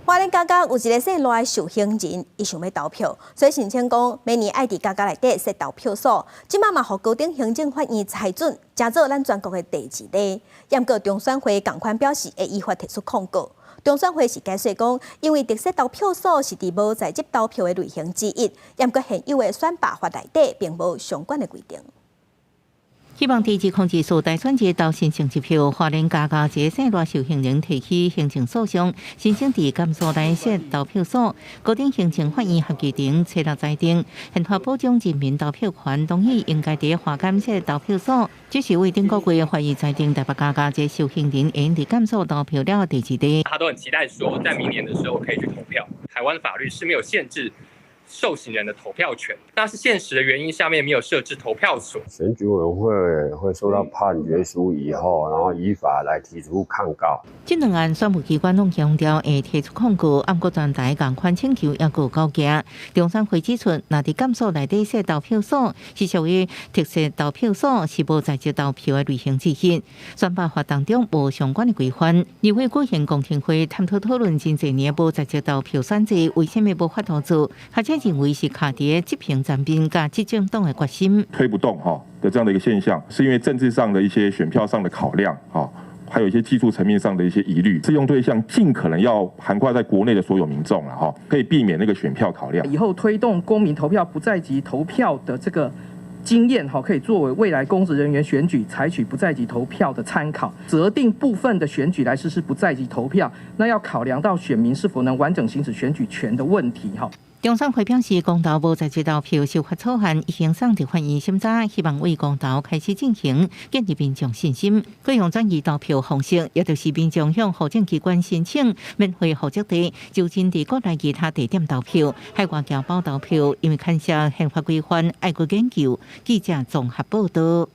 花蓮佳佳有一个姓賴的受刑人，伊想欲投票，所以申請講明年愛佇佳佳內底設投票所。這馬嘛予高等行政法院裁准，成做咱全國的第二例。毋過中選會仝款表示會依法提出抗告。中選會是解釋講，因為特設投票所是佇無在籍投票的類型之一，毋過現有的選罷法內底並無相關的規定。希望佇2024大選日投神聖一票，花蓮佳佳一个姓賴受刑人提起行政訴訟，申請佇監所內設投票所。高等行政法院合議庭初六裁定，憲法保障人民投票權，同意應該佇華監設投票所。這是為頂個月法院裁定台北佳佳一个受刑人會佇監所投票了第二例。他都很期待說，在明年的時候可以去投票。台灣法律是沒有限制受刑人的投票權，那是現實的原因，下面沒有設置投票所。選舉委員會會收到判決書以後，然後依法來提出抗告。這兩案選務機關攏強調會提出抗告，毋過全台仝款請求猶閣有交行。中選會指出，若佇監所內底設投票所，是屬於特設投票所，是無在籍投票的類型之一。選罷法當中無相關的規範。立委舉行公聽會，探討討論真濟年無在籍投票選制，為啥物無法度做？學者認為是卡佇執行層面佮執政黨的決心。推不動哈的這樣的一個現象，是因為政治上的一些選票上的考量，哈，還有一些技術層面上的一些疑慮。適用對象盡可能要涵蓋在國內的所有民眾了，哈，可以避免那個選票考量。以後推動公民投票不在籍投票的這個經驗，哈，可以作為未來公職人員選舉採取不在籍投票的參考。擇定部分的選舉來實施不在籍投票，那要考量到選民是否能完整行使選舉權的問題，哈。中選會表示，公投無在籍投票修法草案已經送佇法院審查，希望為公投開始進行建立民眾信心。採用轉移投票方式，也就是民眾向戶政機關申請免回戶籍地，就近佇國內其他地點投票。海外僑胞投票，因為牽涉憲法規範，愛閣研究。記者綜合報道。